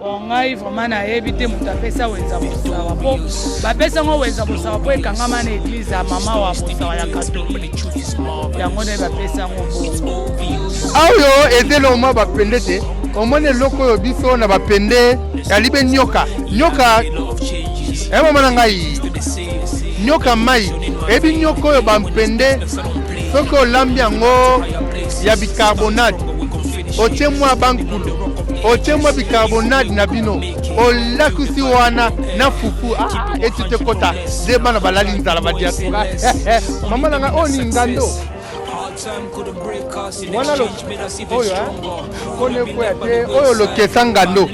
Bon, ngai vraiment nayebi te moto apesa wenza bosawa mpo bapesa yango wenza bosawa mpo ekangama na eglize ya mama wa bosawa ya katolike, yango nde bapesa yango bongo. Oyo eza eloko mwa bapende te, omoni eloko oyo biso na bapende yali be nyoka nyoka e mama na ngai nyoka mai eyebi nyoka oyo bampende soki olambi yango ya bicarbonate, otie mwa bankulu, otie mwa bicarbonate na bino, olakisi wana na fufu, ah, eti te kota nde bana balali nzala badiaspora. Mama na ngai, oyo ni ngando wana oyo kona ekwea te, oyo lokesa ngando,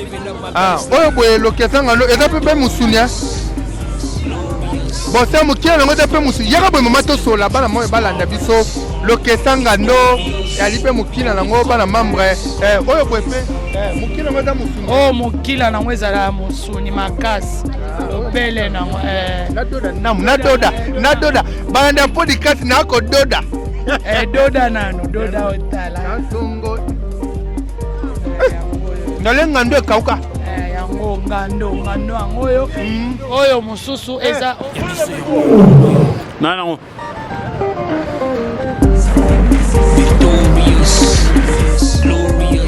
ah, oyo boye lokesa ngando eza mpe mpe mosuni bose mokie nango eza mpe mosuni. Yaka boye mama, tosola bana moyo balanda biso. Lokesa ngando yali mpe mokila nango, bana membre, oyo boye mpe mokila nango eza mosuni. Oyo mokila nango ezala mosuni makasi, lopele nango. Nadoda ndamu, nadoda, nadoda balanda podcast, nakododa. Doda nanu, doda otala. Kasongo ngale ngando ekauka. Yango ngando, ngando yango oyo. Oyo mosusu eza Nanango.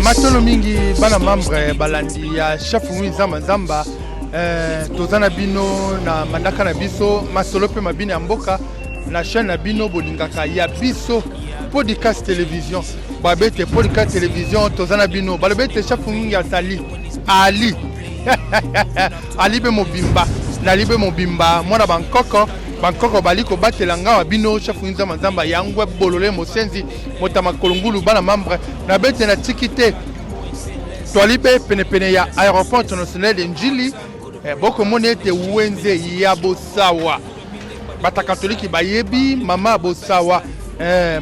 Matono mingi, bana membre balandi ya chef Ngwi Nzamba Nzamba. Toza na bino na mandaka na biso masolo mpe mabino ya mboka na chaîne na bino bolingaka ya biso Podcast Télévision. Babe ete Podcast Télévision toza na bino. Balobi ete chef Ngungi azali ali ali be mobimba, nali be mobimba mwana bankoko, bankoko bali kobatela ngawa bino. Chef Ngungi Nzamba Nzamba yangwe bolole mosenzi motama kolongulu. Bana membre na bete na tiki te, twali be penepene ya aéroport international de Njili. Bokomona ete wenze ya Bosawa, bata katoliki bayebi mama Bosawa.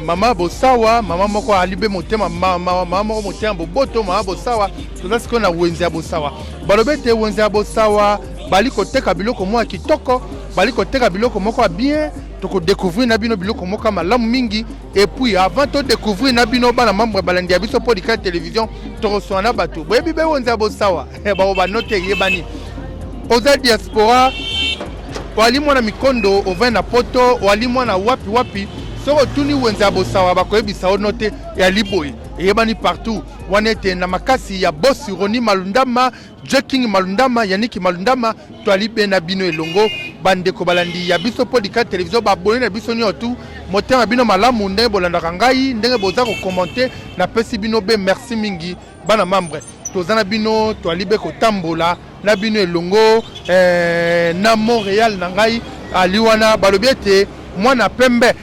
Mama Bosawa, mama moko ali be motema mama, mama moko motema boboto, mama Bosawa. Toza sikoyo na wenze ya Bosawa. Balobi ete wenze ya Bosawa bali koteka biloko moko ya kitoko, bali koteka biloko moko ya bien. Tokodécouvrir na bino biloko moko ya malamu mingi. Et puis avant todécouvrir na bino, bana membre balandi ya biso Podcast Télévision, tokoswana na bato boyebi be wenze ya Bosawa, bango banote eyebani. Oza diaspora, oali mwana mikondo, ovandi na poto, oali mwana wapi wapi, soki otuni wenze ya Bosawa, bakoyebisa ono te yali boye, eyebani partout wana ete na makasi ya bosi Roni Malundama, King Malundama, Yaniki Malundama, toali be na bino elongo. Bandeko balandi ya biso Podcast Télévision, babone na biso nyonso tu, motema bino malamu ndenge bolandaka ngai, ndenge boza kocommenter, napesi bino be merci mingi. Bana membre, toza na bino, toali be kotambola na bino elongo na Montréal na ngai ali wana. Balobi ete mwana pembe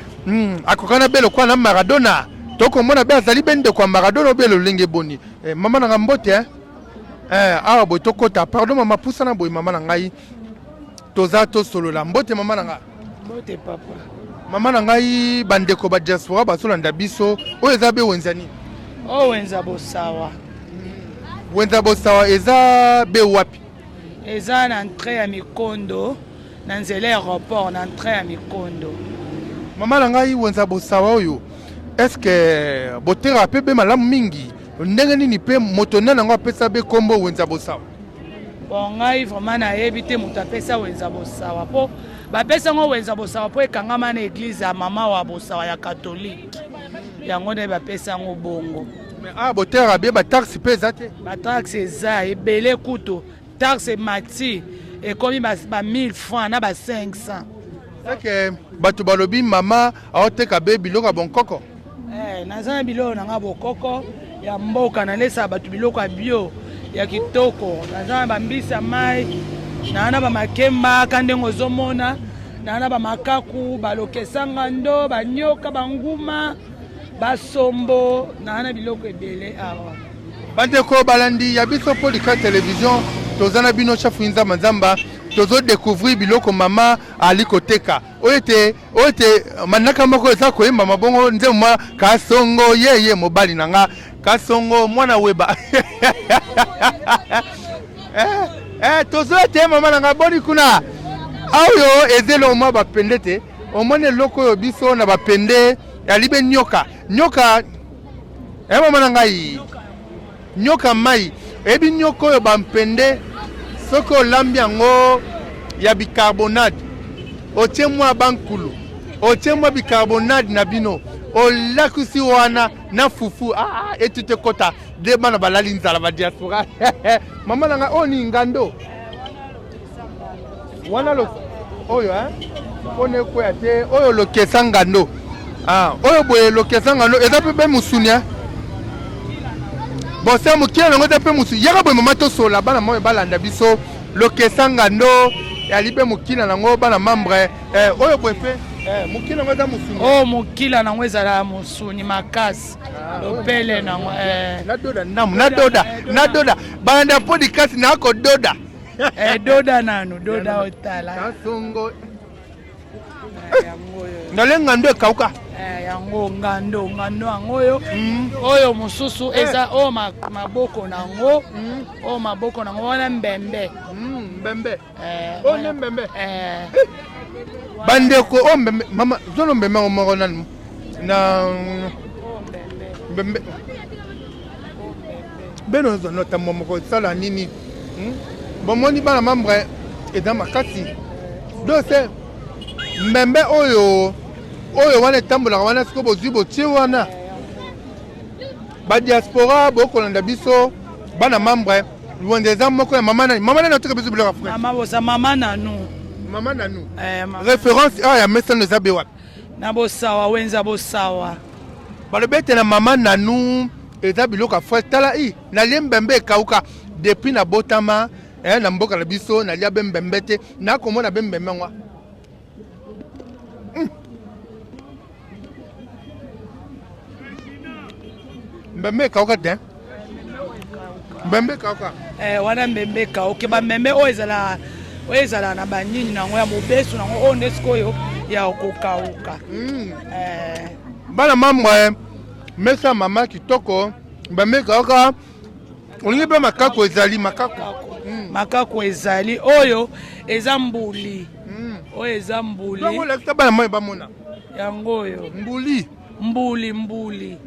akokana be lokola na Maradona. Tokomona be azali be ndeko ya Maradona obe lolenge boni. Mama na ngai, mbote, eh? Awa boye tokota. Pardon mama, pusana boye mama na ngai, toza tosolola. Mbote mama na ngai. Mbote papa. Mama na ngai, bandeko ba diaspora bazolanda biso. Oyo eza be wenza nini? Oyo wenza Bosawa. Wenza Bosawa eza be wapi? Eza na entrée ya Mikondo, na nzela aéroport, na entrée ya Mikondo. Mama na ngai, wenza Bosawa oyo, est-ce botekaka mpe be malamu mingi ndenge nini? Mpe moto nani yango apesa be nkombo wenza Bosawa? Bon, ngai vraiment nayebi te moto apesa wenza Bosawa, mpo bapesa yango wenza Bosawa mpo ekangama na eglize ya mama wa Bosawa ya katolike, yango nde bapesa yango bongo. Mais awa botekaka be bataxe mpe eza te? Bataxe eza ebele kutu. Taxe emati, ekomi ba 1000 francs na ba 500. Seke bato balobi mama aoteka be biloko ya bonkoko. Naza na biloko na nga bokoko ya mboka, nalesaka bato biloko ya bio ya kitoko. Naza na bambisi ya mai, naa na bamakemba ka ndenge ozomona, naa na bamakaku, balokesa ngando, banyoka, banguma, basombo, naa na biloko ebele awa. Bandeko balandi ya biso Podcast Télévision, toza na bino chef Nzamba Nzamba, tozodécouvrir biloko mama ali koteka. Oyo ete manaka moko eza koyemba mabongo nzembo mwa Kasongo yeye mobali na nga Kasongo mwana weba. Tozoya te mama na nga, boni kuna? Oyo eza eloko mwa bapende te, omoni eloko oyo biso na bapende yali be nyoka nyoka. Mama na ngai, nyoka mai. Oyebi nyoka oyo bampende soki olambi yango ya bicarbonate, otie mwa bankulu, otie mwa bicarbonate na bino, olakisi wana na fufu, ah, ah etutu ekota de bana balali nzala ba diaspora. Mama na ngai, oyo ni ngando wana lo oyo hein mpona ekweya te, oyo lokesa ngando, ah, oyo boye lokesa ngando eza mpe be mosuni hein? Bon, se mokila nango eza mpe mosuni. Yaka boye mama, tosola bana moyo balanda biso. Lokesa ngando yali mpe mokila nango bana membre, eh, oyo boye mpe eh, mokila nango eza mosuni. Oyo mokila nango ezala mosuni makasi, lopele nango eh. Nadoda ndamu, nadoda, nadoda balanda podcast nakododa. Eh, doda nanu, doda otala. Kasongo. Yango oyo. Ndale ngando ekauka. Eh, yango ngando, ngando yango oyo. Oyo mosusu eza oyo maboko nango. Oyo maboko nango wana mbembe. Mbembe. Eh, oyo nde mbembe. Eh. Bandeko, oyo mbembe mama, zolo mbembe yango moko nanu na mbembe. Beno ozwa nota moko esala nini? Bomoni bana membre eza makasi. Donc se mbembe oyo oyo wana etambolaka wana, sikoyo bozwi botie wana badiaspora bokolanda biso bana membre. Lwanda eza moko ya mama nani? Mama nani atika biso biloko ya frère? Mama bosa, mama nanu. Mama nanu. Eh, mama. Référence awa ya mesano eza be wapi? Na Bosawa, wenza Bosawa. Balobi ete na mama nanu eza biloko ya frère. Tala i nalie mbembe ekauka depuis nabotama, eh, na mboka na biso nalia be mbembe te, nakomona be mbembe yango. Mbembe ekauka te, mbembe ekauka. Eh, wana mbembe ekauki. Bambembe oyo ezala, oyo ezala na banini nango ya mobesu nango, oyo nde sikoyo ya kokauka. Eh. Bana mambre, mesa mama kitoko, mbembe ekauka. Olingi mpe makako ezali makako. Makako ezali. Oyo eza mbuli. Oyo eza mbuli. Yango olakisa bana mai bamona. Yango oyo. Mbuli. Mbuli, mbuli.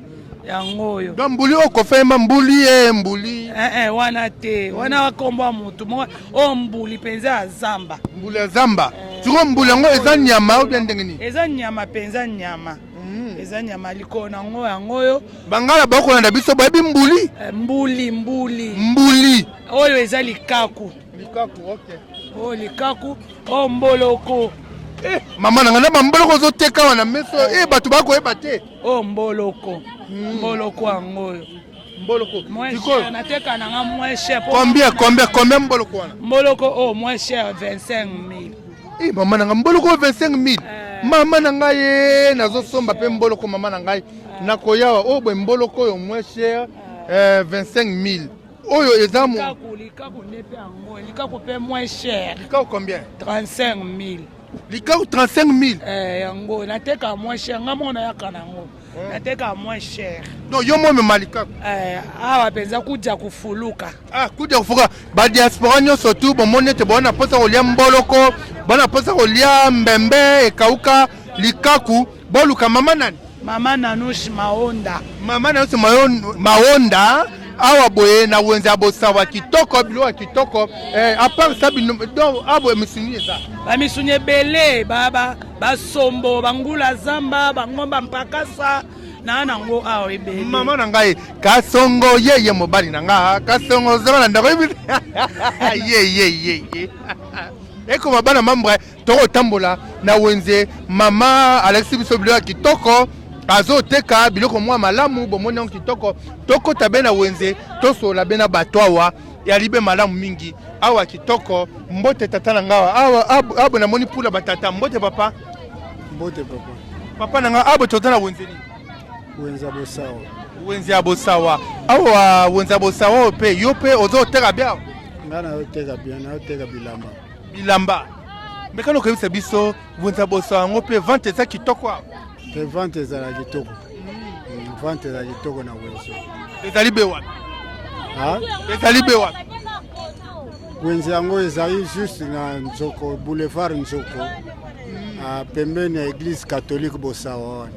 Yango oyo. Donc mbuli oyo kofema mbuli ye mbuli. Eh, eh, wana te. Wana kombo ya motu moko. Oyo mbuli mpenza ya zamba. Mbuli ya zamba. Sikoyo mbuli yango eza nyama ou bien ndenge nini? Eza nyama mpenza, nyama. Eza nyama likolo nango yango oyo. Bangala bakolanda biso bayebi mbuli. Eh, mbuli, mbuli. Mbuli. Oyo eza likaku. Likaku, okay. Oyo likaku, oyo mboloko. Eh, mama na ngai, na bamboloko ozoteka wana meso, eh, bato bakoyeba te. Oyo mboloko. Mboloko yango oyo. Mboloko. Moins Sikoyo, cher, nateka nanga moins cher. Combien, combien, combien mboloko wana? Mboloko oyo moins cher 25 000. Eh, mama na ngai, mboloko oyo 25 000. Mama na ngai, ye nazosomba mpe mboloko mama na ngai. Nakoyawa oyo boye mboloko oyo moins cher, eh, 25 000. Oyo eza mo Likaku, likaku nde mpe yango, likaku mpe moins cher. Likaku combien? 35 000. Likaku 35 000. Eh, yango nateka moins cher, nga moko nayaka nango. Nateka moins cher. Donc yo mo mema likaku. Eh, awa mpenza kudia kufuluka. Ah, kudia kufuka. Ba diaspora nyonso tu bomoni ete bona mposa kolia mboloko, bona mposa kolia mbembe ekauka, likaku, boluka mama nani? Mama Nanush Maonda. Mama Nanush Maonda awa boye na wenze ya Bosawa, kitoko, biloko ya kitoko. Eh, à part ça bino donc awa misuni eza. Bamisuni ebele, basombo, bangula zamba, bangomba mpakasa na nango awa ebele. Mama na ngai kasongo yeye mobali na nga kasongo zala na ndako ye ye ye ye ekoma bana mambre. Tokotambola na wenze, mama alakisi biso biloko ya kitoko, azoteka biloko mwa malamu, bomoni yango kitoko. Tokota be na wenze, tosola be na bato awa, yali be malamu mingi awa kitoko. Mbote tata na nga awa, awa abo namoni pula batata. Mbote papa. Mbote papa. Papa na nga, abo toza na wenze nini? Wenze ya Bosawa. Wenze ya Bosawa awa, wenze ya Bosawa oyo mpe yo mpe ozoteka bien awa? Nga nayoteka bien, nayoteka bilamba. Bilamba. Mekana okoyebisa biso wenze ya Bosawa yango mpe vente eza kitoko awa? Te, vente ezala kitoko. Vente ezala kitoko na wenze. Ezali be wapi? Ah? Ezali be wapi? Wenze yango ezali juste na Nzoko, boulevard Nzoko, pembeni ya église catholique Bosawa wana.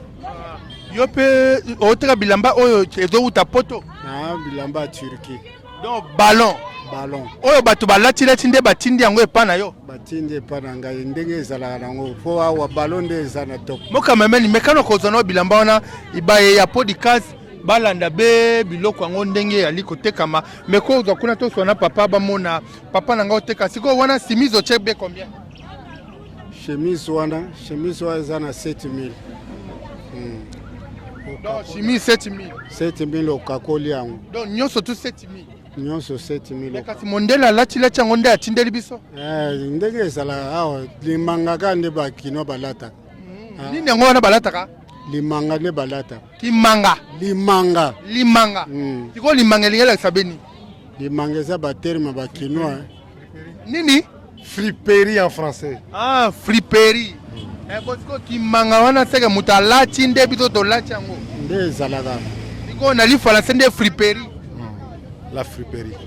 Yo mpe oteka bilamba oyo ezowuta poto? Ah, bilamba ya Turquie. Donc ballon. Ballon. Oyo bato balatilati nde batindi yango epa na yo. Batindi epa na ngai ndenge ezalaka nango mpo awa ballon nde eza na top. Mokamameni mekano kozwa na bilamba wana ibaye ya podcast balanda be biloko yango ndenge eyali kotekama me kozwa kuna toswa na papa bamona papa na ngai oteka sikoyo wana simise otie be combien? Chemise wana, chemise wana eza na 7000. Donc chemise 7000. 7000 okakoli yango. Donc nyonso tu 7000. Nyonso 7000. Kasi mondele alatilati yango nde atindeli biso. Eh, ndenge ezalaka awa limanga kaka nde bakino balataka. Nini yango wana balataka? Limanga nde balataka. Kimanga. Limanga. Limanga. Sikoyo limanga elingi elakisa beni? Limanga eza baterme bakinois. Nini? Friperie en français. Ah, friperie. Eh, bon, sikoyo kimanga wana seke moto alati nde biso tolati yango. Nde ezalaka. Sikoyo na lifalanse nde friperie. La friperie.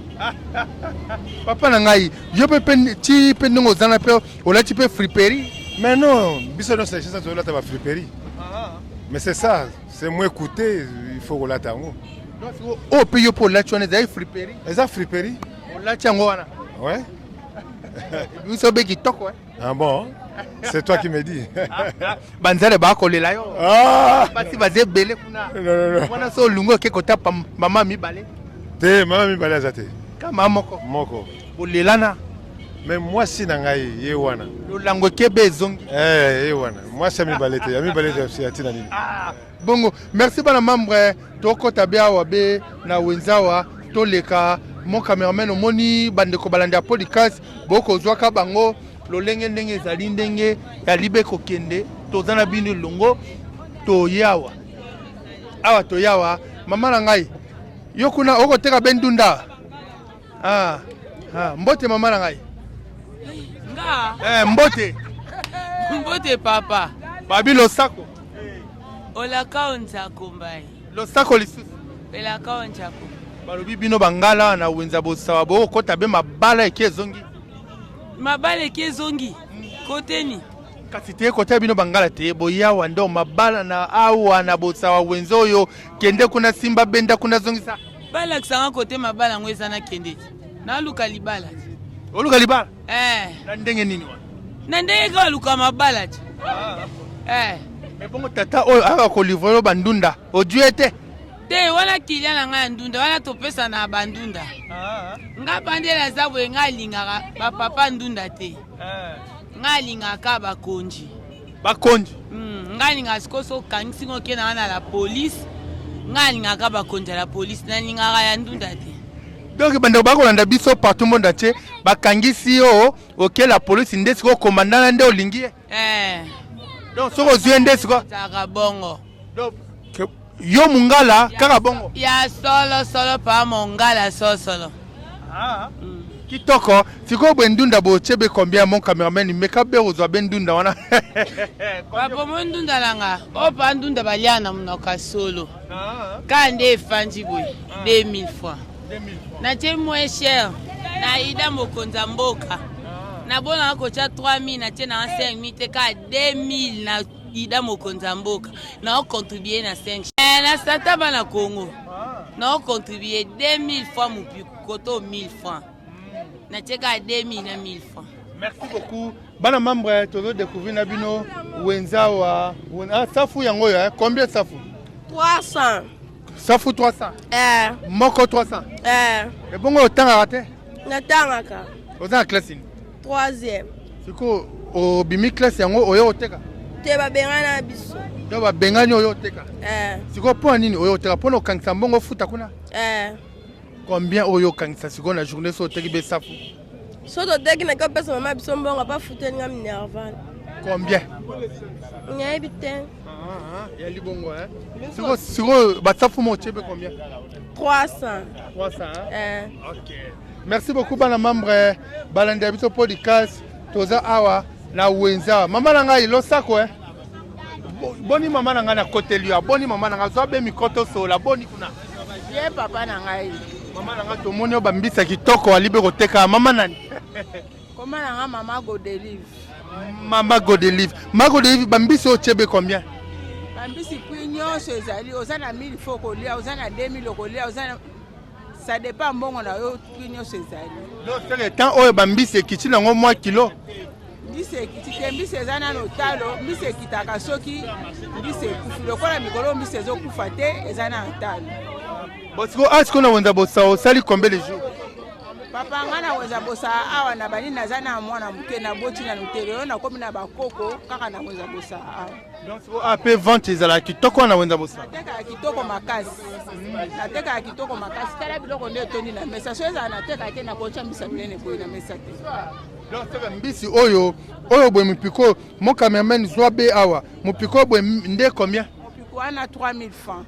Papa na ngai, yo pe pe ti pe ndenge oza na pe olati pe friperie. Mais non, biso nyonso na Kinshasa tolata ba friperie. Mais c'est ça, c'est moins coûté, il faut kolata yango. Donc sikoyo oyo pe yo pe olati wana ezali friperie. Eza friperie. Olati yango wana. Ouais. Biso be kitoko. Ah bon? C'est toi qui me dis. Banzale bakolela yo. Ah! Basi baza ebele kuna. Non, non, non. Wana so olungi oke kotapa mama mibale. Te, mama mibale aza te. Ka mama moko. Moko. Bolelana. Mais mwasi na ngai ye wana. Lolango ekebe ezongi. Eh, ye wana. Mwasi ya mibale te, ya mibale te ya tina nini. Ah, bongo, merci bana membre, tokota be awa be na wenzawa toleka mon cameraman omoni bandeko balandi ya podcast bokozwaka bango lolenge ndenge ezali ndenge ya libe kokende toza na bino elongo toyawa awa toyawa mama na ngai yo kuna okoteka be ndunda. Ah, ah, mbote mama na ngai. Nga. Eh, mbote. Mbote papa. Babi losako. Olaka onzako mbai. Losako lisusu. Elaka onzako. Balobi bino bangala na wenza bosawa bokota be mabala eke ezongi. Mabala eke ezongi. Koteni. Kasi te kota bino bangala te boyawa ndo mabala na awa na bosawa wenza oyo kende kuna simba benda kuna zongisa. Balakisanga kote mabala yango eza na kende. Naluka libala. Oluka libala? Eh. Na ndenge nini wana? Na ndenge kaka luka mabala ti. Eh. Mais bongo tata oyo aka ko livrer yo bandunda, odue te. Te wana kilia na ngai ya ndunda, wana topesa na bandunda. Nga bandela aza boye nga alingaka ba papa ndunda te. Nga alingaka bakonji. Bakonji. Nga alingaka sikoyo so okangisi ngo oke na nga na la police. Nga alingaka bakonji ya la police, nalingaka ya ndunda te. Donc bandeko bakolanda biso partout monde entier, bakangisi yo oke la police nde sikoyo commandant nde olingi ye. Eh. Donc soko ozwi ye nde sikoyo. Ezalaka bongo. Donc yo mongala kaka bongo. Ya solo solo pa mongala solo solo. Ah. Kitoko sikoyo boye ndunda botie be combien mon cameraman meka be ozwa be ndunda wana. Papa mo ndunda nanga oyo pa ndunda balia na monoko ya solo. Ka nde efandi boye 2000 francs. Natie moins cher na ida mokonzi ya mboka. Nabonaka kotia 3000 natie na 5000 te ka 2000 na ida mokonzi ya mboka. Na contribuer na 5. Eh, na sata bana Congo. Na contribuer 2000 francs mupiku koto 1000 francs. Natie ka 2000 na 1000 francs. Merci beaucoup. Bana membre tozo découvrir na bino wenza wa ah, safu yango yo, combien safu? 300. Safu 300. Eh. Moko 300. Eh. Et bongo otangaka te? Natangaka. Oza na classe nini? 3e. Siko obimi classe yango oyo oteka? Te babengana biso. Donc babengani oyo oteka? Eh. Siko mpo nini oyo oteka? Mpo na okangisa mbongo ofuta kuna? Eh. Combien oyo okangisa siko na journée so oteki be safu? So toteki na kopesa mama biso mbongo apa futeli nga minerval. Combien? Nayebi te. Ya libongo hein. Siko siko basafu mo otie be combien? 300. 300 hein? Eh. OK. Merci beaucoup bana membre balandi ya biso podcast toza awa na wenza. Mama na ngai losako hein. Boni mama na ngai na koteli yo. Boni mama na ngai zwa be mikoto sola boni kuna. Ye papa na ngai. Mama na ngai tomoni yo bambisa kitoko alibe koteka mama nani? Koma na ngai mama Godelive. Mama Godelive. Mama Godelive bambisi oyo tiebe combien? Bambisi prix nyonso ezali oza na 1000 francs kolia, oza na 2000 kolia, oza na Ça dépend mbongo na yo, prix nyonso ezali. Donc c'est le temps oyo bambisi ekiti nango mwa kilo. Mbisi ekiti te, mbisi eza nano talo. Mbisi ekitaka soki mbisi ekufi. Lokola mikolo mbisi ezokufa te, eza nano talo. Bon, sikoyo ah, sikoyo na wenza bosawa osali combien de jours? Papa, nga na wenza bosawa awa na banini, naza na mwana moke, naboti nanu te. Lelo nakomi na bakoko kaka na wenza bosawa awa. Donc sikoyo ah, mpe vente ezalaka kitoko wana wenza bosawa? Natekaka kitoko makasi, natekaka kitoko makasi. Tala biloko nde etondi na mesa. So ezala natekaka te, nakotya mbisa minene boye na mesa te. Donc saka mbisi oyo oyo boye mopiko, mo cameraman zwa be awa, mopiko boye nde combien? Mopiko wana 3000 francs.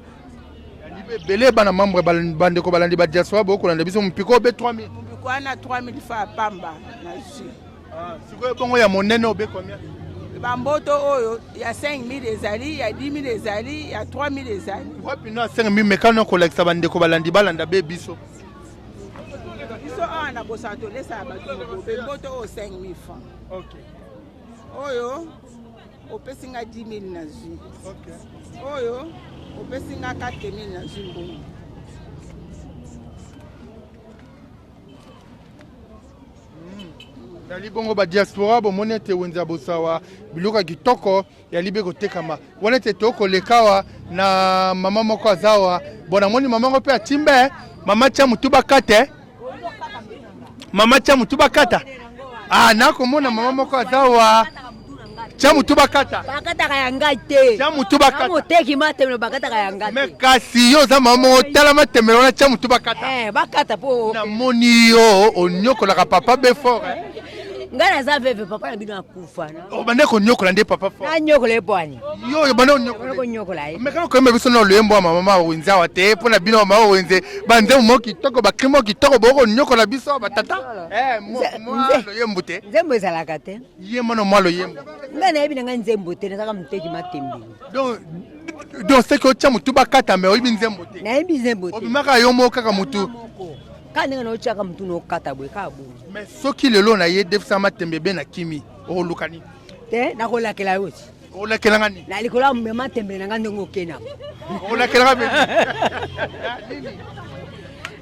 Ebele bana membre, bandeko balandi ba diaspora bokolanda biso, mopiko obe 3000. Mopiko wana 3000 francs pamba nazwi. Sikoyo bongo ya monene obe combien? Bamboto oyo ya 5000 ezali, ya 10000 ezali, ya 3000 ezali. Wapi no ya 5000? Mekano kolakisa bandeko balandi balanda be biso. Biso awa na bosala tolesaka bato mobobe. Mboto oyo 5000 francs. Oyo opesi nga 10000, nazwi. Oyo opesi nga 4000, nazwi mbongo. Yali bongo badiaspora, bomoni ete wenze ya bosawa biloko ya kitoko yali be kotekama wana ete tokoleka awa na mama moko aza awa. Bon, namoni mama yango mpe atimbe. Mama, tia motu bakate. Mama, tia motu bakata. Ah, nakomona mama moko aza awa, tia motu bakata. Bakataka ya ngai te. Tia motu bakata. Moteki matemelo, bakataka ya ngai. Me kasi yo oza mama moko, tala matemelo wana, tia motu bakata. Eh, bakata po namoni yo onyokolaka papa be fort, eh. Ngai naza veve, papa na bino akufa. Obande konyokola nde papa fort. Nanyokola ye bwani? Yo oyo bande onyokola. Konyokola ye. Me kaka koyemba biso na loyembo ya mama wenze awa te, mpo na bino mama wenze, banzembo moko kitoko, bakri moko kitoko, bokonyokola biso batata. Eh, mwa loyembo te? Nzembo ezalaka te. Yemba no mwa loyembo. Ngai nayebi na ngai nzembo te, nazaka moteki matembeli. Donc seke otya motu bakata, me oyebi nzembo te? Nayebi nzembo te. Obimaka yo moko kaka motu? Kaka ndenge naotyaka motu naokata boye, kaka bongo. Mais soki lelo na ye defisa matembe be na kimi, okoluka nini? Te, nakolakela yo ti. Olakelanga nini? Na likolo ya matembele na ngai ndenge okendaka. Olakelanga be nini?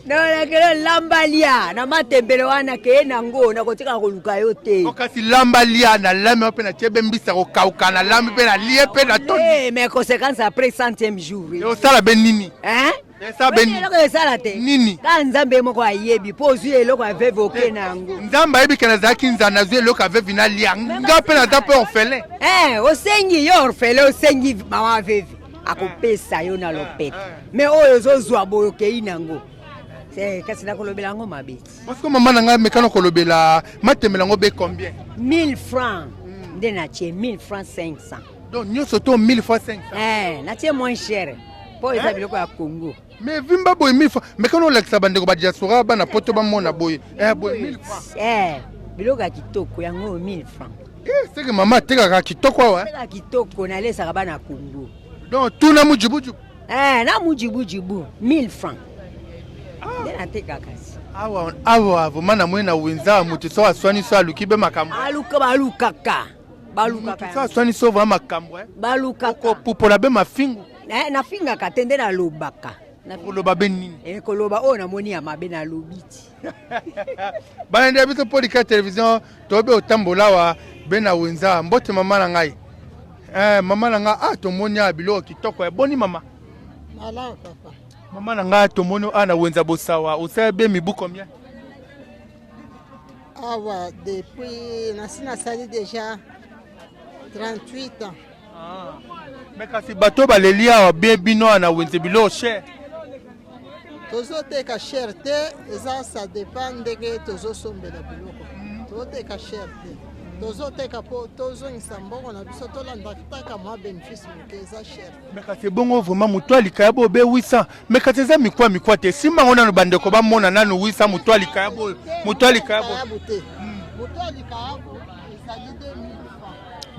Nakolakela lamba lia na matembele wana, keye nango, nakotikaka koluka yo te. Kasi lamba lia, na lami mpe na tie be mbisa kokauka, na lambi mpe na lie mpe na tondi. Mais conséquence après 100e jour. Osala be nini? Hein? Esa be nini? Eloko esala te. Nini? Kaka Nzambe moko ayebi, mpo ozwi eloko ya veve, oke na yango. Nzambe ayebi ke nazalaki nzala, nazwi eloko ya veve nalia. Nga mpe naza mpe orphelin. Eh, osengi yo orphelin, osengi mama veve, akopesa yo na lopete. Mais oyo ozozwa boye, okei nango, kasi nakolobela yango mabe. Parce que mama na ngai, mekana kolobela matemela yango be combien? 1000 francs nde natie, 1000 francs 500. Donc nyonso to 1000 fois 500? Eh, natie moins cher mpo eza biloko ya Congo. Mais vimba boye 1000 francs, mekana olakisa bandeko badiaspora, bana poto bamona boye. Eh, boye 1000 francs? Eh, biloko ya kitoko yango oyo 1000 francs. Eh, seke mama atekaka kitoko awa. Atekaka kitoko, nalesaka bana Congo. Donc tuna mujibujibu. Eh, na mujibujibu 1000 francs nde natekaka si. Awa awa vraiment namoni na wenza moto so aswani so aluki be makambo. Aluka, balukaka, balukaka. So aswani so vraiment makambo, eh. Balukaka. Okopupola be mafingu? Eh, nafingaka te, nde nalobaka. Koloba be nini? Eh, koloba oyo namoni ya mabe, nalobi ti. Balandi ya biso Polika Télévision, toyebi otambola awa be na wenza. Mbote mama na ngai. Eh, mama na ngai, ah, tomoni awa biloko kitoko ya boni mama? Malamu papa. Mama na ngai, tomoni awa na wenza bosawa, osala be mibu combien? Awa depuis nasi nasali déjà 38 ans. Ah. Me kasi bato baleli awa be bino awa na wenze biloko cher. Tozoteka cher te, eza ça dépend ndenge tozosombela biloko. Tozoteka cher te, tozoteka mpo tozongisa mbongo na biso, tolanda taka mwa bénéfice moke, eza cher. Me kasi ebongo vraiment moto alikaya boyo be 800? Me kasi eza mikwa mikwa te, simba ngo nanu bandeko bamona nanu 800. Moto alikaya boyo, moto alikaya boyo. Likayabu te, moto ya likayabu ezali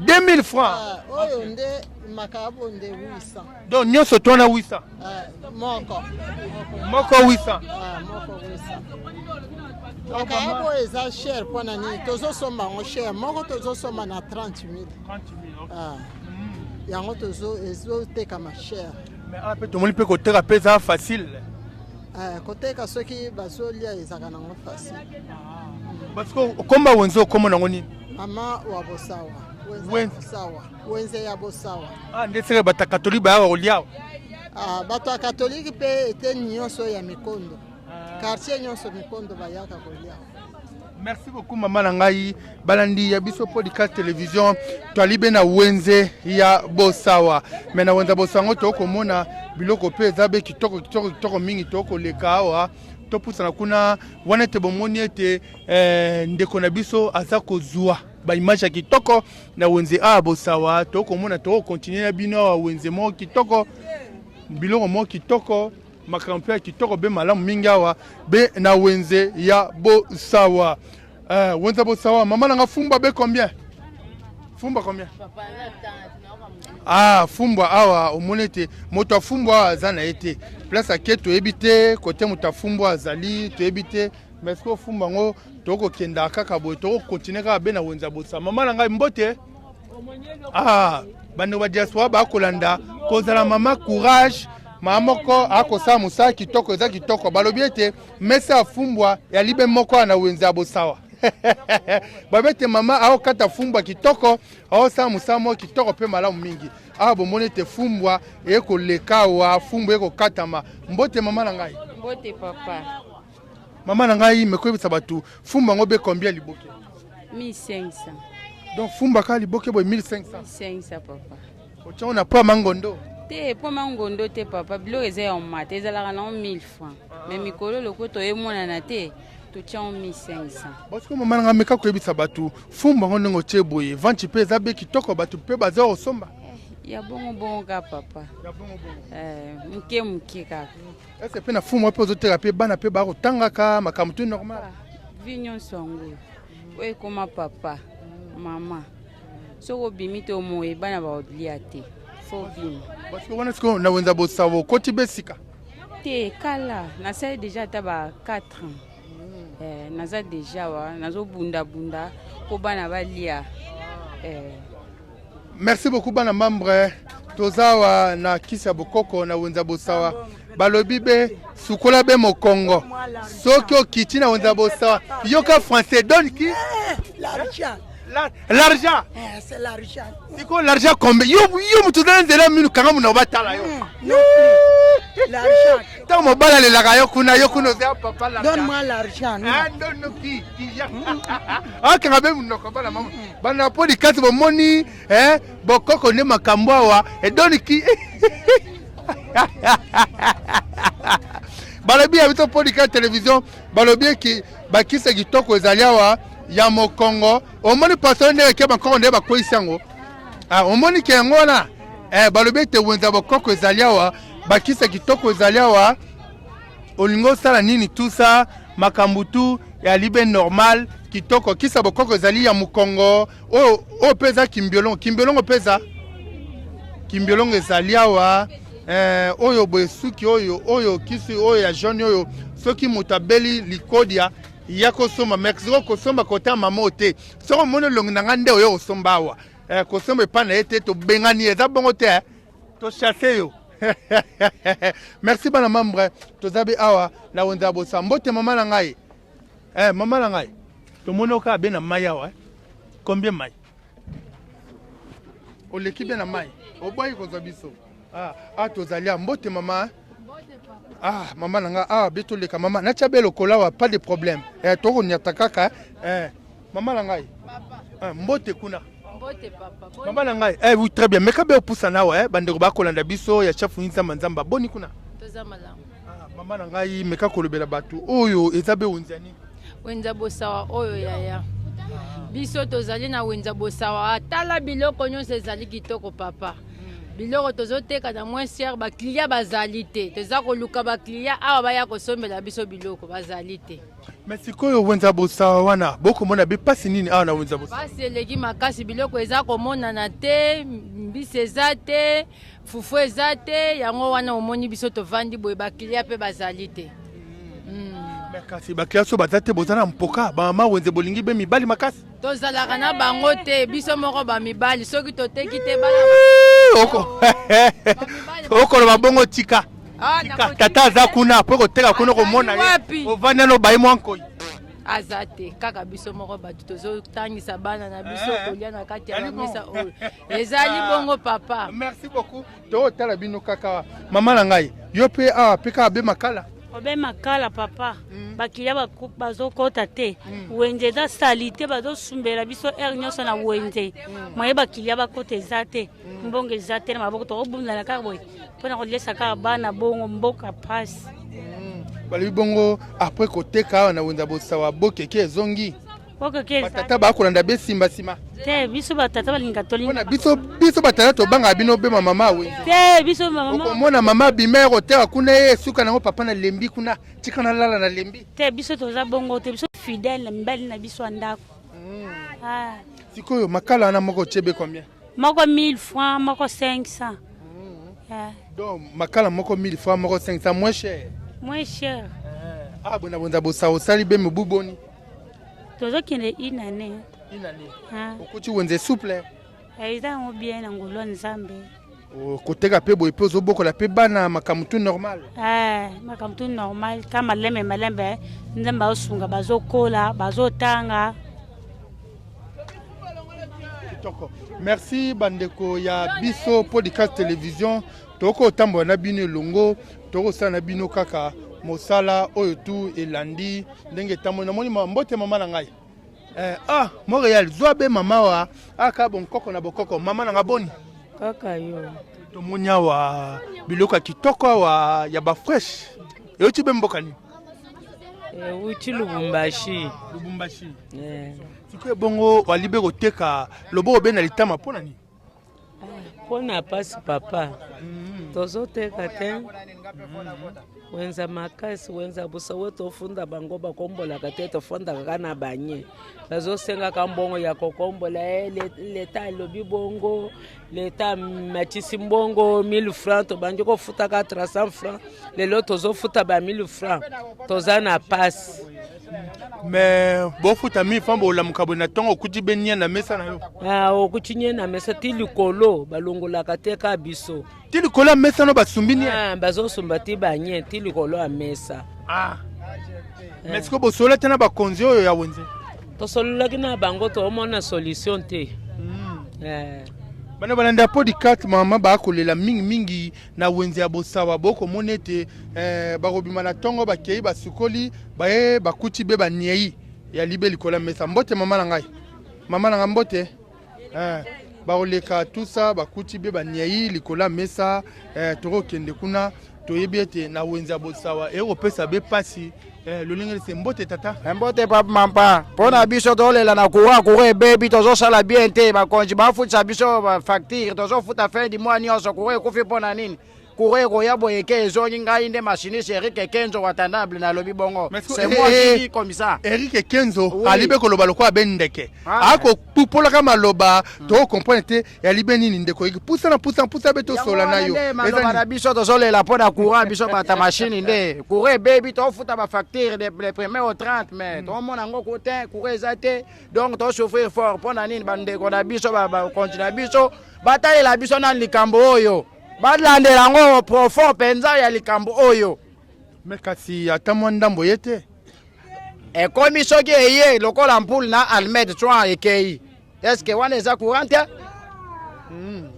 2000 francs. 2000 francs? Ah, oyo nde makayabu nde 800. Donc nyonso to wana 800? Ah, moko. Moko 800? Ah, moko 800. Makayabu oyo eza cher mpo na nini? Tozosomba yango cher, moko tozosomba na 30 000. Ah, yango tozo ezotekama cher. Mais awa mpe tomoni mpe koteka mpe eza facile. Eh, koteka soki bazolia ezalaka nango facile. Parce que okomba wenze okoma nango nini? Mama wa Bosawa. Wenze Bosawa. Wenze ya Bosawa. Ah, nde seke bato ya katolike bayaka kolia. Ah, bato ya katolike mpe eteni nyonso ya mikondo. Ah. Quartier nyonso mikondo bayaka kolia. Merci beaucoup mama na ngai balandi ya biso podcast télévision toali be na wenze ya bosawa me na wenze ya bosawa yango tokomona biloko mpe eza be kitoko kitoko kitoko mingi tokoleka awa topusana kuna wana ete bomoni ete eh, ndeko na biso aza kozwa baimage ya kitoko na wenze awa bosawa tokomona tokokontinue na bino awa wenze moko kitoko biloko moko kitoko Makambo mpe ya kitoko be malamu mingi awa be na wenze ya Bosawa. Eh, wenze Bosawa, mama nanga fumba be combien? Fumba combien? Ah, fumbwa awa omoni ete moto afumbwa awa aza na ye te. Place ake toyebi te, kote moto afumbwa azali toyebi te. Mais sikoyo fumbwa yango tokokenda kaka boye, tokokontinue kaka be na wenze ya Bosawa. Mama na ngai mbote. Ah, bandeko ba diaspora bakolanda kozala mama courage mama moko akosala mosala kitoko eza kitoko balobi ete mesa ya fumbwa ya libe moko na wenze ya bosawa babi ete mama akokata fumbwa kitoko aosala mosala moko kitoko mpe malamu mingi awa bomoni ete fumbwa ekoleka awa fumbwa ekokatama mbote mama na ngai mbote papa Mama na ngai mekoyebisa bato fumba yango be combien liboke? 1500. Donc fumba kaka liboke boye 1500. 1500 papa. Otiango na poa mangondo? Te po mangondo te papa, biloko eza ya omata ezalaka nango 1000 francs. Mais mikolo loko toyemonana te totiango 1500. Parce que mama na ngai meka koyebisa bato fumba yango ndenge otie boye vente mpe eza be kitoko bato mpe baza kosomba. Ya bongo bongo kaka papa. Ya bongo bongo. Eh, moke moke kaka. Ese mpe na fumu mpe ozoteka mpe bana mpe bakotangaka makambo tu normal. Vi nyonso yango oyo ekoma papa mama soki obimi te omoye bana bakolia te fo bima. Parce que wana sikoyo na wenza bosawa okoti be sika? Te kala nasali deja ata ba 4 ans. Eh, naza deja wa nazobundabunda mpo bana balia eh. Merci beaucoup bana membre toza awa na kisi ya bokoko na wenza bosawa balobi be sukola be mokongo soki okiti na wenza bosawa yoka français donne qui eh, l'argent l'argent eh, c'est l'argent siko l'argent combien yo yo moto oza na nzela minu kanga monoko batala yo mm, l'argent ntango mobali alelaka yo kuna yo kuna oza papa donne moi l'argent ah, non ki akanga be monoko bana mama bana po likasi bomoni eh, bokoko nde makambo awa edoniki balobi ya biso podika television balobi eki bakisa kitoko ezali awa ya mokongo omoni pasteur ndenge eke bakoko nde bakweyisi yango ah, omoni ke yango wana eh, balobi ete wenza bokoko ezali awa bakisa kitoko ezali awa olingi osala nini tusa makambo tu ya libe normal kitoko kisa bokoko ezali ya mokongo oyo oyo mpe eza kimbiolongo kimbiolongo mpe eza kimbiolongo ezali awa eh, oyo boye suki oyo oyo kisi oyo ya jaune oyo soki moto abeli likodia ya kosomba mexico kosomba kota mama oyo te soki omoni elongi na ngai nde oyo kosomba awa eh, kosomba epai na ye te tobengani eza bongo te eh. To chasse yo. Merci bana membre toza be awa na wenze ya bosa mbote mama na ngai eh, mama na ngai tomoni oka be na mai awa eh. Combien mai oleki be na mai oboyi kozwa biso ah, ah tozali awa mbote mama ah mama na ngai awa be toleka mama natya be lokola awa pas de problème eh, tokonyata kaka eh, mama na ngai ah, mbote kuna Mbote papa. Mama na ngai. Eh oui très bien. Meka be opusa nawa eh bandeko bakolanda biso ya chef Nzamba Nzamba boni kuna. Toza malamu. Ah, mama na ngai meka kolobela bato oyo eza be wenza nini? Wenza bosawa oyo yaya. Biso tozali na wenza bosawa. Tala biloko nyonso ezali kitoko papa. Biloko tozoteka na moins cher ba client bazali te. Toza koluka ba client awa baya kosombela biso biloko bazali te. Mais sikoyo wenza bosawa wana bokomona be pasi nini awa na wenza bosawa? Pasi eleki makasi, biloko eza komonana te, mbisi eza te, fufu eza te, yango wana omoni biso tovandi boye, ba client pe bazali te. Mais kasi ba client so baza te, boza na mpoka, ba mama wenze bolingi be mibali makasi. Tozalaka na bango te, biso moko ba mibali, soki toteki te bana Oko okoloba bongo tika. Ah, Tata aza kuna po koteka kuna komona ye. Ovanda no baye mwa nkoi. Aza te, kaka biso moko bato tozotangisa bana na biso Eh. kolia na kati ya bamesa oyo. Ezali bongo papa. Merci beaucoup. Totala bino kaka mama na ngai. Yo mpe awa mpe kaka be makala. Obe makala papa, bakilia bazokota te. Wenze eza salite, bazosumbela biso aire nyonso na wenze. Moye bakilia bakota eza te, mbongo eza te na maboko, tokobundana kaka boye mpona kolesa kaka bana bongo, mboka pasi. Balobi bongo après koteka awa na wenza bosawa bokeke ezongi. Bokeke eza Tata bakolanda be nsima nsima. te, biso batata balinga tolinga Biso batata tobangaka bino be mama wenze. te, biso mama Okomona mama abima ya koteka kuna ye esuka nango papa na lembi kuna tika nalala na lembi. Te, biso toza bongo te, biso fidèle na mibali na biso ya ndako. Ah. Sikoyo makala wana moko otie be combien? Moko 1000 francs, moko 500. Ah. Donc makala moko 1000 francs, moko 500, moins cher. Moins cher. Ah bona bonza bosa osali be mobu boni? Tozokende une année. Une année. Ah. Okuti wenze souple. Eza yango bien na ngolu ya Nzambe. Koteka mpe boye mpe ozobokola mpe bana, makambo tu normal. Eh, makambo tu normal ka malembe malembe, Nzambe aosunga, bazokola, bazotanga. Kitoko, merci bandeko ya biso podcast télévision. Tokotambola na bino elongo, tokosala na bino kaka mosala oyo tu elandi ndenge etamboli. Namoni mbote mama na ngai. Eh, ah Montréal zwa be mama wa aka bonkoko na bokoko. Mama na nga, boni? Kaka yo. Tomoni awa biloko ya kitoko awa ya bafresh, euti be mboka nini? Euti Lubumbashi. Lubumbashi. Sikoyo bongo wali be koteka loboko be na litama mpo na nini? Mpo na pasi papa, tozoteka te. Wenza makasi, wenza busa we tofunda bango bakombolaka te, tofundaka kaka na banye, bazosengaka mbongo ya kokombola. Leta alobi bongo, leta matisi mbongo 1000 francs, tobandi kofutaka 300 francs, lelo tozofuta ba 1000 francs, toza na pasi. Mais bofuta 1000 francs, bolamuka boye na ntongo okuti be nia na mesa na yo? Ah, okuti nye na mesa ti likolo, balongolaka te ka biso. Ti likolo ya mesa no basumbi nie? Ah, bazosumba ti banye ti likolo ya mesa. Ah. Mais sikoyo bosola te na bakonzi oyo ya wenze? Tosololaki na bango, toomona solution te. Bana balanda ya podcast, mama bakolela mingimingi na wenze ya Bosawa. Bokomona ete bakobima na ntongo, bakei basukoli, baye bakuti be baniei ya libe likolo ya mesa. Mbote mama na ngai, mama na ngai mbote. Bakoleka tusa bakuti be baniei likolo ya mesa. Tokokende kuna, toyebi ete na wenze ya Bosawa ekopesa be pasi. Lolenge lese. Mbote tata. Mbote papa Mampa. Mpo na biso tolela na courant, courant ebebi, tozosala bien te. Bakonzi bafutisa biso bafacture, tozofuta fin du mois nyonso, courant ekufi. Mpo na nini courant ekoya boye ke ezongi? Ngai nde machiniste Eric Kenzo Watandable, nalobi bongo, c'est moi qui dis comme ça. Eric Kenzo alibe koloba lokola be ndeke, akopupolaka maloba, tokocomprendre te. Yali be nini ndeko Eric? Pusana, pusana, pusa be tosola na yo. Maloba na biso, tozolela mpo na courant. Biso bata machine nde courant ebebi, tofuta bafacture le premier au 30, mais tomona yango ko te, courant eza te, donc tosouffrir fort. Mpo na nini bandeko na biso, bakonzi na biso batalela biso nani likambo oyo, balandela yango profond mpenza ya likambo oyo? Mais kasi ata mwa ndambo ye te. Ekomi soki eye lokola mpule na almed soin ekei, est-ce wana eza courant te?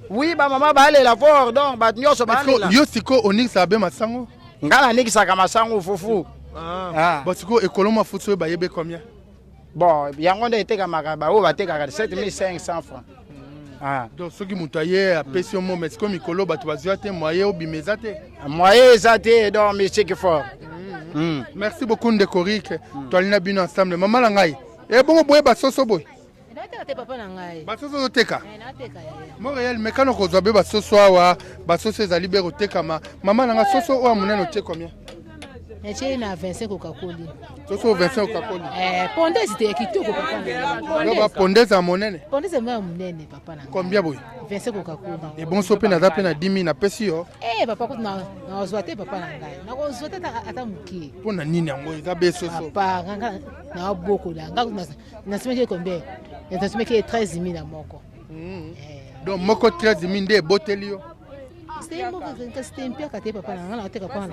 Oui, bamama balela fort, donc bato nyonso balela. Yo sikoyo onikisaka be masango? Ngai nanikisaka masango, fufu. Ah. Bon, sikoyo ekolo mafuti oyo bayebe combien? Bon, yango nde etekamaka, baoyo batekaka 7500 francs. Ah. Donc soki moto aye apesi yo mo, mais sikoyo mikolo bato bazwa te, moye obima eza te. Moye eza te, donc mystique fort. Merci beaucoup ndeko Rik. Toali na bino ensemble. Mama na ngai, ebongo boye basoso boye? Nateka te papa na ngai. Basoso ozoteka? Nateka yaya. Montréal mekano kozwa be basoso awa, basoso ezali be kotekama. Mama na nga, soso oyo ya monene otie combien? Natie na 25 okakoli. Soso 25 okakoli? Eh, pondezi te ya kitoko papa na ngai. Bapondezi ya monene? Pondezi ya monene papa na ngai. Combien boye? 25 okakoli. Ebonso mpe naza mpe na 10 000, napesi yo. Eh papa, kutu nakozwa te papa na ngai, nakozwa te ata moke. Mpo na nini? Yango eza be soso. Papa nga nabokola nga, nasomaki combien? Nasomaki 13 000 na moko. Donc moko 13 000 nde eboteli yo? Kasi te mboka, kasi te mpiaka te papa na nga, nateka mpona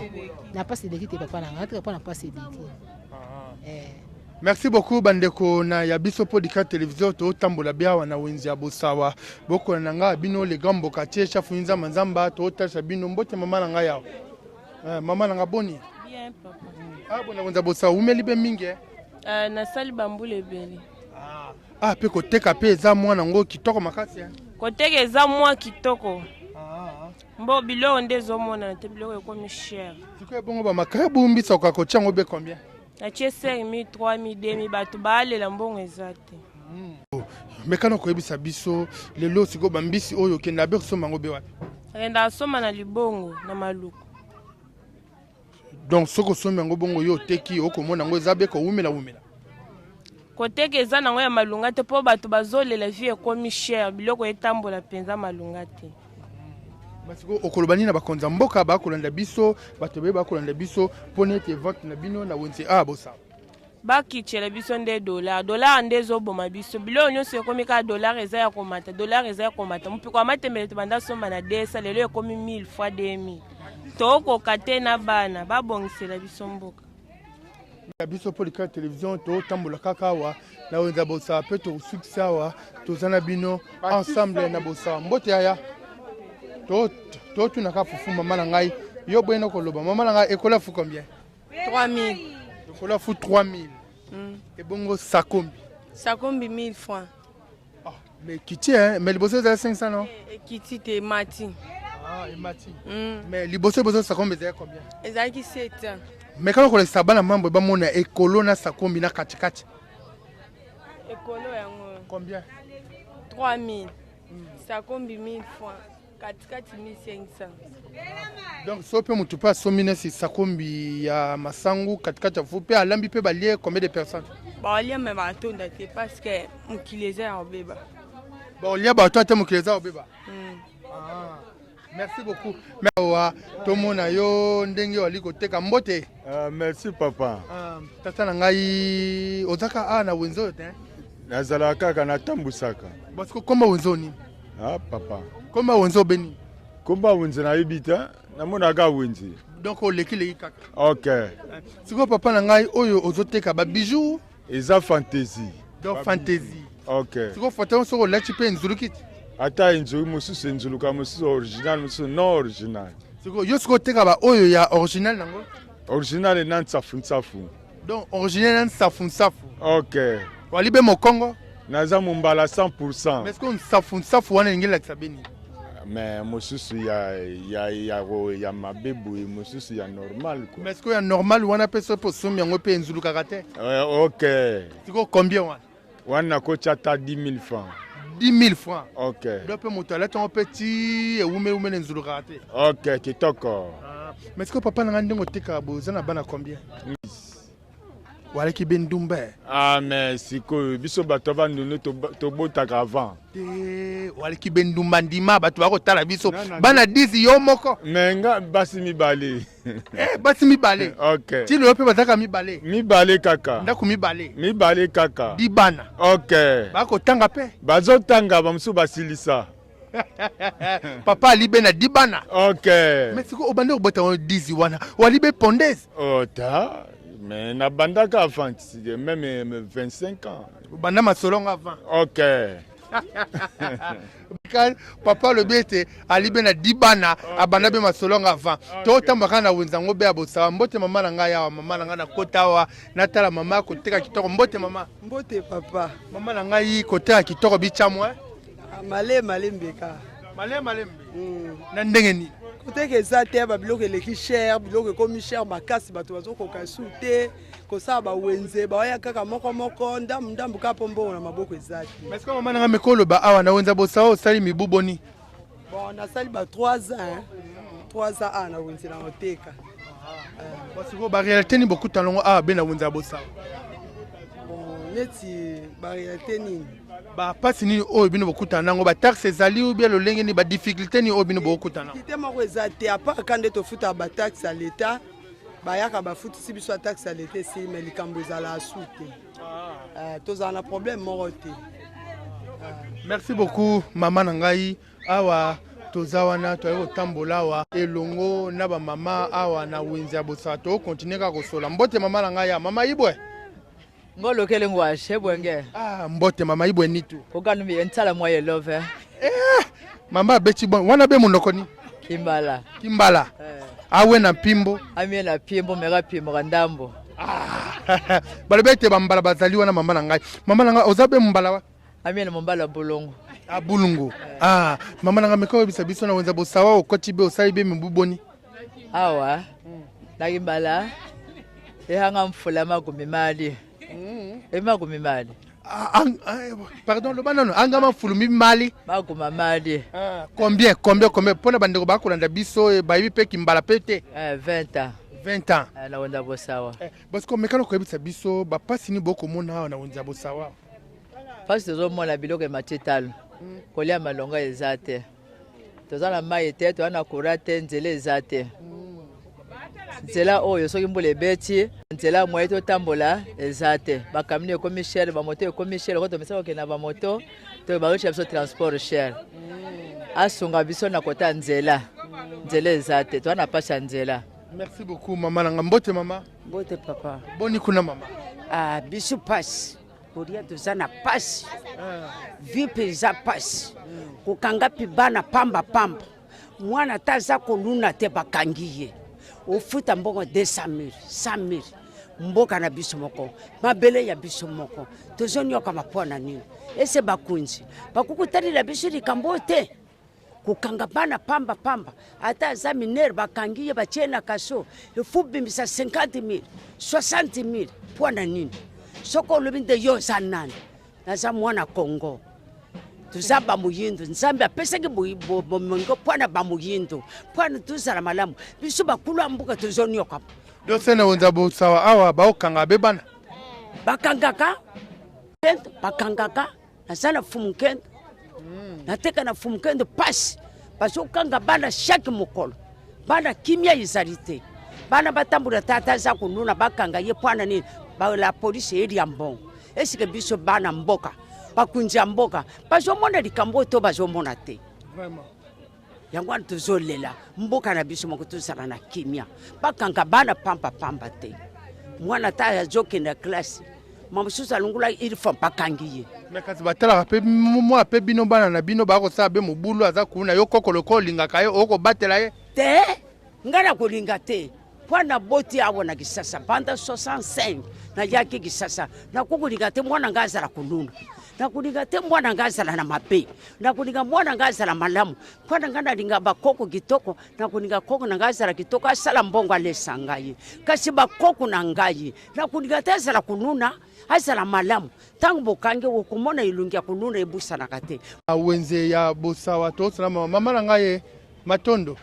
na mpasi eleki te papa na nga, nateka mpona mpasi eleki. Merci beaucoup bandeko na ya biso Podika Television. Totambola biawa na wenze ya Bosawa. Bokola na nga bino le grand mbokatier chef Nzamba Nzamba, totalisa bino. Mbote mama na ngai awa. Eh, mama na nga, boni? Bien, papa. Ah, bona wenze ya Bosawa umeli be mingi, eh? Nasali bambula ebele. Ah, mpe koteka mpe eza mwana ngo kitoko makasi, eh? Koteka eza mwa kitoko. Mbo biloko nde ezomonana te, biloko ekomi cher. Sikoyo bongo bamakayabu mbisa okoka kotia yango be combien? Natie 5000, 3000, 2000, bato baalela, mbongo eza te. Mekana koyebisa biso lelo sikoyo bambisi oyo okenda be kosomba yango be wapi? Akenda asomba na Libongo, na Maluku. Donc soki osombi yango bongo, yo oteki, okomona yango eza be kowumela wumela? Koteka eza nango ya malunga te, mpo bato bazolela, vie ekomi cher, biloko etambola mpenza malunga te. Sikoyo okoloba nini na bakonzi ya mboka bakolanda biso, bato ebele bakolanda biso, mpona ete vente na bino na wenze a Bosawa? Bakitshela biso nde dollar. Dollar nde ezoboma biso. Biloko nyonso ekomi kaka dollar, eza ya komata, dollar eza ya komata. Mopiko ya matembele tobanda somba na 200, lelo ekomi 1000 fois 2000. Tokoka te na bana. Babongisela biso mboka. Ya biso Polika Télévision, totambola kaka awa na wenze ya Bosawa mpe tokosukisa awa. Toza na bino ensemble na Bosawa. Mbote yaya. Totunaka fufu mama na ngai. Yo boyena koloba, mama na ngai, ekola fu combien? 3000. Ekola fu 3000. Ebongo sakombi? Sakombi 1000 francs. Mais kiti, hein? Mais liboso ezala 500, non? Ekiti te, emati. Ah, emati. Mais liboso liboso sakombi ezali combien? Ezalaki 7. Mais kaka kolekisa bana mambo bamona ekolo na sakombi na katikati. Ekolo yango. Combien? 3000. Sakombi 1000 francs. Katikati 1500. Donc so mpe motu mpe asombi nesi sakombi ya masangu, katikati ya fu mpe alambi mpe balie, combien de personnes? Baolia me batonda te, parce que mokili eza ya kobeba. Baolia bato ate, mokili eza kobeba. Merci beaucoup. Awa tomona yo ndenge wali koteka. Mbote. Merci papa. Tata na ngai, ozaka awa na wenze oyo te? Nazalaka kaka, natambusaka. Parce que komba wenze oyo nini? Ah papa. Komba wenze obe nini? Komba wenze nayebi te, namonaka wenze. Donc olekileki kaka. Ok. Sikoyo papa na ngai, oyo ozoteka babijou? Eza fantaisie. Donc fantaisie. Ok. Sikoyo foto soki olati mpe enzuluki te? Ata enzuluki, mosusu enzuluka, mosusu original, mosusu non original. Sikoyo yo sikoyo oteka baoyo ya original nango? Original na ntsafu ntsafu. Donc original na nsafu nsafu. Ok. Wali be mokongo? Naza mombala 100%. Mais sikoyo nsafu nsafu wana elingi elakisa beni? Mais mosusu ya mabe boye, mosusu ya normal quoi. Mais sikoyo ya normal wana mpe soki osombi yango mpe enzulukaka te? Ok. Sikoyo combien wana? Wana nakotya ata 10 000 francs. 10 000 francs. Ok. Donc mpe moto alati yango mpe ti ewume na enzulukaka te. Ok, kitoko. Mais sikoyo papa na ngai, ndenge otekaka boye, oza na bana combien? Walaki be ndumba? Ah, mais sikoyo biso bato ya Bandundu tobotaka avant. Te, walaki be ndumba, ndima bato bakotala biso. Bana 10 yo moko? Mais nga basi mibale. Eh, basi mibale. Ok. Ti lelo mpe bazalaka mibale? Mibale kaka. Ndako mibale? Mibale kaka. Di bana? Ok. Bakotanga mpe? Bazotanga, bamosusu basilisa. Papa ali be na di bana. Ok. Mais sikoyo obandi kobota wana 10 wana, wali be pondese? Oh, ta mais nabandaka avant, même 25 ans. Obanda masolongo avant? Ok. Papa alobi ete ali be na di bana, abanda be masolongo avant. Totamba kaka na wenze yango be ya Bosawa. Mbote mama na ngai awa, mama na ngai, nakota awa natala mama koteka kitoko. Mbote mama. Mbote papa. Mama na ngai, koteka kitoko bicamwe? Male malembe ka. Male malembe. Na ndenge nini? Koteka eza te, babiloko eleki cher, biloko ekomi cher makasi, bato bazokoka su te kosala bawenze, baoya kaka moko moko, ndambu ndambu kaka, mpo mbongo na maboko eza te. Mais mama na ngai, meko oloba awa na wenze Bosawa osali mibu boni? Bon, nasali ba 3 ans, hein. 3 ans awa na wenze na koteka. Sikoyo baréalité nini bokutana yango awa be na wenze ya Bosawa? Bon, neti baréalité nini? Bapasi nini oyo bino bokutana nango? Bataxe ezali ou bien lolenge nini? Badifficulté nini oyo bino bokutana? Difficulté moko eza te, à part ka nde tofutaka bataxe ya leta, bayaka bafutisi biso ya taxe ya leta esili, mais likambo ezala su te. Tozala na problème moko te. Merci beaucoup mama na ngai awa. Toza wana toyaki kotambola awa elongo na bamama awa na wenze ya Bosaka. Tokokontinue kaka kosola. Mbote mama na ngai ya mama Ibwe. Ngolokele ngwashe bwenge. Ah, mbote mama Ibwe nitu. Okanumi ensala mwa ye love. Eh, mama abeti bon wana be monoko ni? Kimbala. Kimbala. Eh. Awe na mpimbo. Amie na pimbo mera pimbo ndambo. Ah. Balobi ete bambala bazali wana mama na ngai. Mama na ngai oza be mbala wa? Amie na mombala bulungu. Ah, bulungu. Eh. Ah, mama na ngai meka oyebisa biso na wenza bosawa okoti be osali be mibu boni? Awa. Na kimbala. Ehanga mfula magumi mali. Emagumi mali. Ah, ah, eh, pardon loba nano anga mafulu mimali maguma mali ah, combien combien combien mpona bandeko bakolanda biso eh, bayebi mpe kimbala mpe te 20 ans 20 ans na wenza bosawa parce que omekana koyebisa biso bapasi nini bokomona awa na wenza bosawa mpasi tozomona biloko emati talo kolia malonga eza te toza na mai te toza na courant te nzela eza te nzela oyo soki mbula ebeti nzela moye totambola eza te bakamino ekomi cher bamoto ekomi cher oko tomesaka kokende na bamoto to bakotia biso transport cher asunga biso na kota nzela nzela eza te toza na mpasi ya nzela merci beaucoup mama nanga mbote mama mbote papa boni kuna mama ah, biso pasi kolia toza na pasi vie mpe eza pasi kokanga mpe bana pamba pamba mwana ata aza koluna te bakangi ye ofuta mbongo 200 000 100 000 mboka na biso moko mabele ya biso moko tozonyokama mpo na nini ese bakonzi bakoki kotalela biso likambo oyo te kokanga bana pamba pamba ata aza minere bakangi ye batie na kaso efu bimisa 50 000 60 000 mpo na nini soki olobi nde yo oza nani naza mwana congo toza bamoyindo nzambe apesaki bomengo mpo na bamoyindo mpo na tozala malamu biso bakulu ya mboka tozoniokama dose na wenza bosawa awa baokanga be bana bakangaka bakangaka naza na fumukendo mm. nateka na fumukendo pasi bazokanga bana chaque mokolo bana kimia ezali te bana batambola tata aza konuna bakanga ye pwana nini la polisi elia mbongo esike biso bana mboka bakonzi ya mboka bazomona likambo oyo to bazomona te yango wana tozolela mboka na biso moko tozala na kimia bakanga bana pamba pamba te mwana ata azokende klase ma mosusu alongolaki uniforme bakangi ye me kasi batalaka mpe mwa mpe bino bana na bino bakosala be mobulu aza kuna yo koko lokola olingaka ye okobatela ye te ngai nakolinga te mpo naboti awa na kisasa banda 65 nayaki kisasa nakokolinga te mwana ngai azala kuluna nakolinga te mwana ngai azala na mabe nakolinga mwana ngai azala malamu mpo na ngai nalinga bakoko kitoko nakolinga koko na ngai azala kitoko asala mbongo alesa ngai kasi bakoko na ngai nakolinga te azala kuluna azala malamu ntango bokangi okomona elongi ya kuluna ebusanaka te wenze ya bosawa tosala mama mama na ngai matondo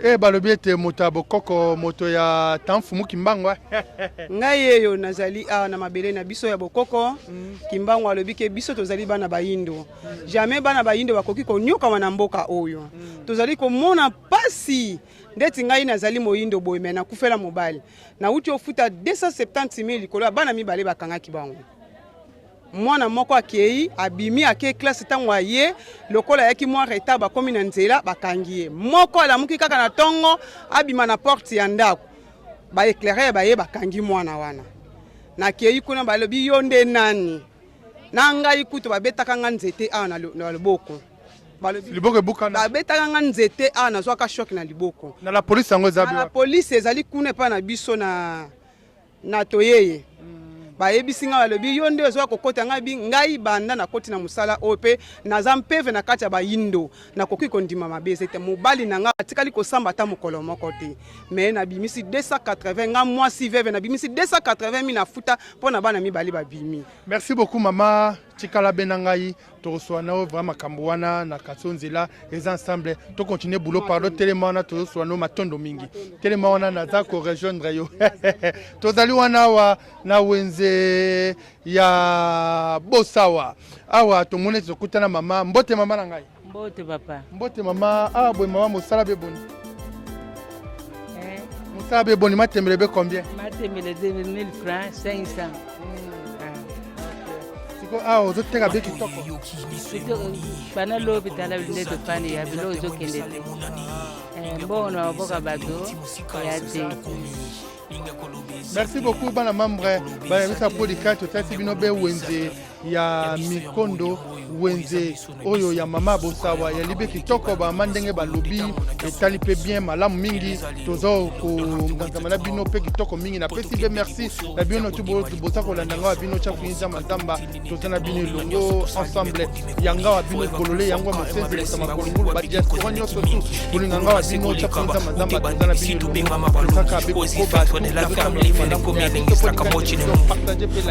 e balobi ete moto ya bokoko moto ya tamfumu kimbangu eh. ngai eyo nazali awa na mabele na biso ya bokoko mm. kimbangu alobi ke biso tozali bana bayindo mm. jamais bana bayindo bakoki konyokama na mboka oyo mm. tozali komona pasi ndeti ngai nazali moyindo boye me nakufela mobali nauti ofuta 270 000 likolo ya bana mibale bakangaki bango Mwana moko akei, abimi, akei classe, ntango aye, lokola ayaki mwa retard, bakomi na nzela, bakangi ye. Moko alamuki kaka na ntongo, abima na porte ya ndako, ba eclaireur baye, bakangi mwana wana. Nakei kuna, balobi yo nde nani? Na ngai kutu babetaka nga nzete awa na loboko. Balobi liboko ebukana. Babetaka nga nzete awa, nazwaka choc na liboko. Na la police yango eza Na la police ezali kuna epai na biso na na toyeye bayebisi ngai balobi yo nde ozoya kokota ngai bi ngai banda nakoti na mosala oyo mpe naza mpeve na kati ya bayindo nakoki kondima mabe eza te mobali na ngai atikali kosamba ata mokolo moko te me nabimisi 280 ngai mwasi veve nabimisi 280 mi nafuta mpo na bana mibale babimi merci beaucoup mama tikala be na ngai tokoswana na yo vraiment makambo wana na kaso nzela eza ensemble to continuer boulot pardon telema wana tozoswana yo matondo mingi telema wana naza ko rejoindre yo tozali wana awa na wenze ya bosawa awa tomoni ete tokutana mama mbote mama na ngai mbote papa mbote mama awa boye mama mosala be boni eh? mosala be boni matembele be combien matembele 2000 francs 500 mm. Siko awa ozoteka be kitoko. Bana lobi tala nde tofandi ya biloko ezokende te. Eh, mbongo na maboka bato ya te. Merci beaucoup bana membre bayebisa podcast totalisi bino be wenze ya mikondo wenze oyo ya mama bosawa ya libe kitoko bamama ndenge balobi etali mpe bien malamu mingi toza konganzama na bino mpe kitoko mingi napesi mpe merci na bino tu boza kolanda ngai wa bino chafu nzamba nzamba toza na bino elongo ensemble ya ngai wa bino bolole yango ya mosenzi kota makolongulu badiaspora nyonso tu bolinga ngai wa bino chafu nzamba nzamba toza na bino elongo tosaka bekokoba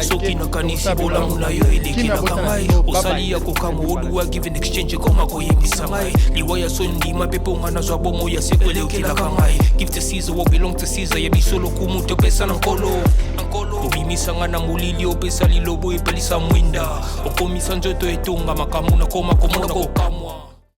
soki nakanisi bolamu na yo elekelaka ngai osali ya kokamwa oduwa give and exchange ekoma koyebisa ngai liwa ya soni ndima mpe mpo ngai nazwa bomo ya seko elekelaka ngai give to Caesar what belong to Caesar ya biso lokumu topesa na nkolo obimisa ngai na molili opesa lilobo epelisa mwinda okomisa nzoto etonga makambo nakoma komona kokamwa.